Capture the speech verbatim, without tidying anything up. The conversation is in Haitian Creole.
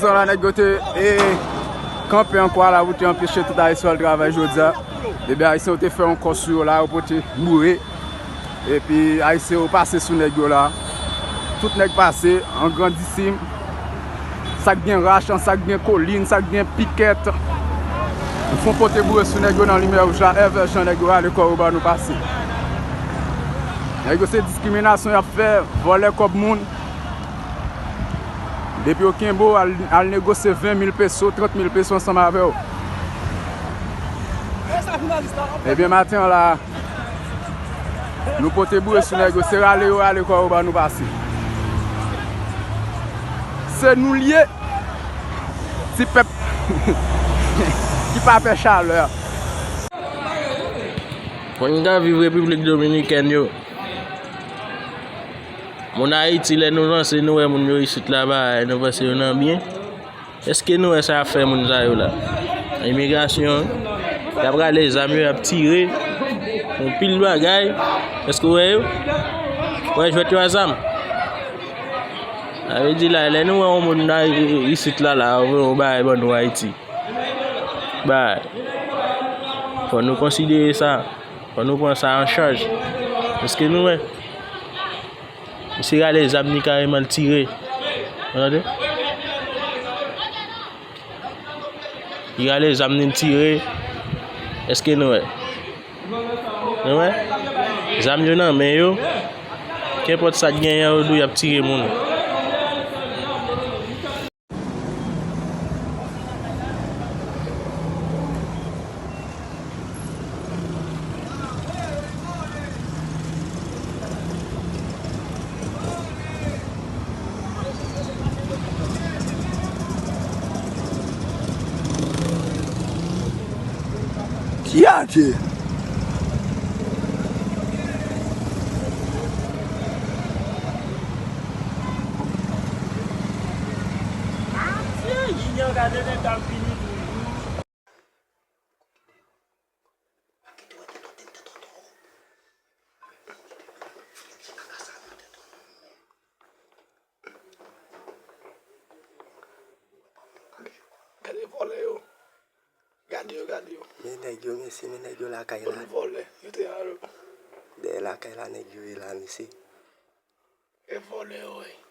Tan la nèg yo te e, kanpe an kwa la pou te anpeche tout Ayisyen al travay jodi a. Ebyen, Ayisyen yo te fè yon kò sou yo la, yo pote boure. Epi Ayisyen yo pase sou nèg yo la. Tout nèg pase an grandisim. Sa k gen rach, sa k gen kolin, sa k gen pikèt. Yo fon pote boure sou nèg yo nan limyè wouj la, èvè jan nèg yo rale kò yo ba nou pase. Nèg yo se diskriminasyon y ap fè, vòlè kòb moun. Depi yo kenbe w, al, al negosye ven mil peso, trant mil peso ansanm avè w. Ebyen, maten an la, nou pote boure sou nèg yo, se rale yo rale kò yo ba nou pase. Se nou l ye, ti pèp ki pa pè chalè a. Moun k ap viv Repiblik Dominikèn yo. Moun Ayiti, lè nou vanse, nou wè moun yo isit la, bagay, nou panse yo nan byen. Èske nou wè sa y ap fè moun sa yo la? Imigrasyon, y ap rale zam yo, y ap tire, yon pil bagay. Èske w wè yo? W wè jwèt yo a zam? Sa vle di la, lè nou wè yon moun la, i-, i-, isit la, la, yo voye yon bagay ban nou Ayiti. Bagay. Fò nou konsidere sa. Fò nou pran sa an chaj. Èske nou wè? Misye rale zam ni kareman l tire. Ou tande? Li rale zam ni l tire. Èske nou wè? Nou wè? Zam yo nan men yo. Kenpòt sa k genyen, yo di w y ap tire moun. Tchè! Adye, Junior, gade nèg ap vini toujou. Gade vòlè yo. Gade yo, gade yo. Men nèg yo, mesye, men nèg yo lakay la. Bann vòlè, yo te a yo. Dèyè lakay la, nèg yo ye la, mesye. E vòlè yo, wi.